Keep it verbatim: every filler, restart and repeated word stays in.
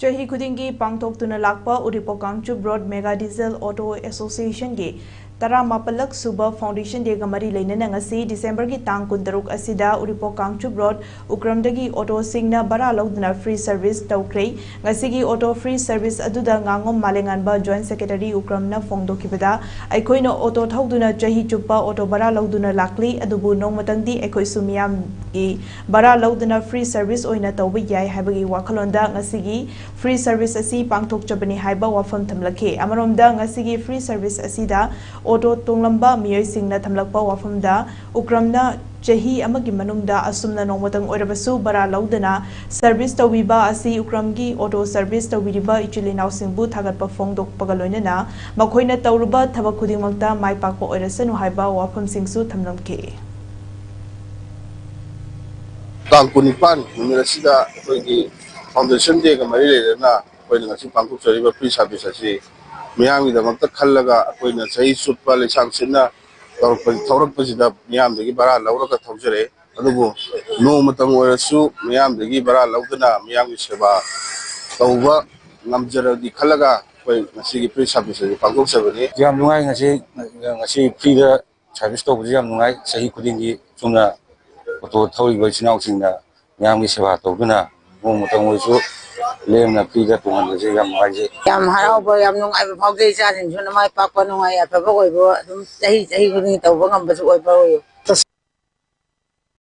ꯆꯍꯤ ꯈꯨꯗꯤꯡꯒꯤ ꯄꯥꯡꯊꯣꯛꯇꯨꯅ ꯂꯥꯛꯄ ꯎꯔꯤꯄꯣꯛ Kangchup road mega diesel auto ꯑꯦꯁꯣꯁꯤꯌꯦꯁꯟꯒꯤ ꯇꯔꯥꯃꯥꯄꯜꯂꯛ ꯁꯨꯕ ꯐꯥꯎꯟꯗꯦꯁꯟ ꯗꯦꯒ ꯃꯔꯤ ꯂꯩꯅꯅ ꯉꯁꯤ ꯗꯤꯁꯦꯝꯕꯔꯒꯤ ꯇꯥꯡ ꯀꯨꯟꯇꯔꯨꯛ ꯑꯁꯤꯗ ꯎꯔꯤꯄꯣꯛ ꯀꯥꯡꯆꯨꯞ ꯔꯣꯗ ꯎꯀ꯭ꯔꯝꯗꯒꯤ ꯑꯣꯇꯣꯁꯤꯡꯅ ꯚꯔꯥ ꯂꯧꯗꯨꯅ ꯐ꯭ꯔꯤ ꯁꯔꯚꯤꯁ ꯇꯧꯈ꯭ꯔꯦ꯫ ꯉꯁꯤꯒꯤ ꯑꯣꯇꯣ ꯐ꯭ꯔꯤ ꯁꯔꯚꯤꯁ ꯑꯗꯨꯗ ꯉꯥꯉꯣꯝ ꯃꯥꯂꯦꯉꯥꯟꯕ ꯖꯣꯏꯟꯠ ꯁꯦꯀ꯭ꯔꯦꯇꯔꯤ ꯎꯀ꯭ꯔꯝꯅ ꯐꯣꯡꯗꯣꯛꯈꯤꯕꯗ, ꯑꯩꯈꯣꯏꯅ ꯑꯣꯇꯣ ꯊꯧꯗꯨꯅ ꯆꯍꯤ ꯆꯨꯞꯄ ꯑꯣꯇꯣ ꯚꯔꯥ ꯂꯧꯗꯨꯅ ꯂꯥꯛꯂꯤ, ꯑꯗꯨꯕꯨ ꯅꯣꯡꯃꯇꯪꯗꯤ ꯑꯩꯈꯣꯏꯁꯨ ꯃꯤꯌꯥꯝꯒꯤ ꯚꯔꯥ ꯂꯧꯗꯨꯅ ꯐ꯭ꯔꯤ ꯁꯔꯚꯤꯁ ꯑꯣꯏꯅ ꯇꯧꯕ ꯌꯥꯏ ꯍꯥꯏꯕꯒꯤ ꯋꯥꯈꯜꯂꯣꯟꯗ ꯉꯁꯤꯒꯤ ꯐ꯭ꯔꯤ ꯁꯔꯚꯤꯁ ꯑꯁꯤ ꯄꯥꯡꯊꯣꯛꯆꯕꯅꯤ ꯍꯥꯏꯕ ꯋꯥꯐꯝ ꯊꯝꯂꯛꯈꯤ꯫ ꯑꯃꯔꯣꯝꯗ, ꯉꯁꯤꯒꯤ ꯐ꯭ꯔꯤ ꯁꯔꯚꯤꯁ ꯑꯁꯤꯗ ꯑꯣꯇꯣ ꯇꯣꯡꯂꯝꯕ ꯃꯤꯑꯣꯏꯁꯤꯡꯅ ꯊꯝꯂꯛꯄ ꯋꯥꯐꯝꯗ, ꯎꯀ꯭ꯔꯝꯅ ꯆꯍꯤ ꯑꯃꯒꯤ ꯃꯅꯨꯡꯗ ꯑꯁꯨꯝꯅ ꯅꯣꯡꯃꯇꯪ ꯑꯣꯏꯔꯕꯁꯨ ꯚꯔꯥ ꯂꯧꯗꯅ ꯁꯔꯚꯤꯁ ꯇꯧꯕꯤꯕ ꯑꯁꯤ ꯎꯀ꯭ꯔꯝꯒꯤ ꯑꯣꯇꯣ ꯁꯔꯚꯤꯁ ꯇꯧꯕꯤꯔꯤꯕ ꯏꯆꯤꯜ ꯏꯅꯥꯎꯁꯤꯡꯕꯨ ꯊꯥꯒꯠꯄ ꯐꯣꯡꯗꯣꯛꯄꯒ ꯂꯣꯏꯅꯅ ꯃꯈꯣꯏꯅ ꯇꯧꯔꯨꯕ ꯊꯕꯛ ꯈꯨꯗꯤꯡꯃꯛꯇ ꯃꯥꯏ ꯄꯥꯛꯄ ꯑꯣꯏꯔꯁꯅꯨ ꯍꯥꯏꯕ ꯋꯥꯐꯝꯁꯤꯡꯁꯨ ꯊꯝꯂꯝꯈꯤ꯫ ꯇꯥꯡ ꯀꯨꯟꯅꯤꯄꯥꯟ ꯅꯨꯃꯤꯠ ꯑꯁꯤꯗ ꯑꯩꯈꯣꯏꯒꯤ ꯐꯥꯎꯟꯗꯦꯁꯟ ꯗꯦꯒ ꯃꯔꯤ ꯂꯩꯅꯅ ꯑꯩꯈꯣꯏꯅ ꯉꯁꯤ ꯄꯥꯡꯊꯣꯛꯆꯔꯤꯕ ꯐ꯭ꯔꯤ ꯁꯥꯔꯚꯤꯁ ꯑꯁꯤ ꯃꯤꯌꯥꯝꯒꯤꯗꯃꯛꯇ ꯈꯜꯂꯒ ꯑꯩꯈꯣꯏꯅ ꯆꯍꯤ ꯆꯨꯞꯄ ꯂꯩꯁꯥꯡ ꯁꯤꯠꯅ ꯇꯧꯔꯛꯄ, ꯊꯧꯔꯛꯄꯁꯤꯗ ꯃꯤꯌꯥꯝꯗꯒꯤ ꯚꯔꯥ ꯂꯧꯔꯒ ꯊꯧꯖꯔꯛꯑꯦ꯫ ꯑꯗꯨꯕꯨ ꯅꯣꯡꯃꯇꯪ ꯑꯣꯏꯔꯁꯨ ꯃꯤꯌꯥꯝꯗꯒꯤ ꯚꯔꯥ ꯂꯧꯗꯨꯅ ꯃꯤꯌꯥꯝꯒꯤ ꯁꯦꯕꯥ ꯇꯧꯕ ꯉꯝꯖꯔꯗꯤ ꯈꯜꯂꯒ ꯑꯩꯈꯣꯏ ꯉꯁꯤꯒꯤ ꯐ꯭ꯔꯤ ꯁꯥꯔꯚꯤꯁ ꯑꯁꯤ ꯄꯥꯡꯊꯣꯛꯆꯕꯅꯤ꯫ ꯌꯥꯝ ꯅꯨꯡꯉꯥꯏ꯫ ꯉꯁꯤ, ꯉꯁꯤ ꯐ꯭ꯔꯤꯗ ꯁꯥꯔꯚꯤꯁ ꯇꯧꯕꯁꯤ ꯌꯥꯝ ꯅꯨꯡꯉꯥꯏ꯫ ꯆꯍꯤ ꯈꯨꯗꯤꯡꯒꯤ ꯆꯨꯝꯅ ꯑꯣꯇꯣ ꯊꯧꯔꯤꯕ ꯏꯆꯤꯟ ꯏꯅꯥꯎꯁꯤꯡꯅ ꯃꯤꯌꯥꯝꯒꯤ ꯁꯦꯕꯥ ꯇꯧꯗꯨꯅ ꯅꯣꯡꯃꯇꯪ ꯑꯣꯏꯔꯁꯨ ꯂꯦꯝꯅ ꯐ꯭ꯔꯤꯗ ꯇꯣꯡꯍꯟꯕꯁꯦ ꯌꯥꯝ ꯅꯨꯡꯉꯥꯏꯖꯩ꯫ ꯌꯥꯝ ꯍꯔꯥꯎꯕ, ꯌꯥꯝ ꯅꯨꯡꯉꯥꯏꯕ ꯐꯥꯎꯖꯩ꯫ ꯏꯆꯥꯁꯤꯡꯁꯨ ꯃꯥꯏ ꯄꯥꯛꯄ, ꯅꯨꯡꯉꯥꯏ ꯌꯥꯏꯐꯕ ꯑꯣꯏꯕ ꯑꯗꯨꯝ ꯆꯍꯤ ꯆꯍꯤ ꯈꯨꯗꯤꯡꯒꯤ ꯇꯧꯕ ꯉꯝꯕꯁꯨ ꯑꯣꯏꯕ ꯑꯣꯏꯌꯨ꯫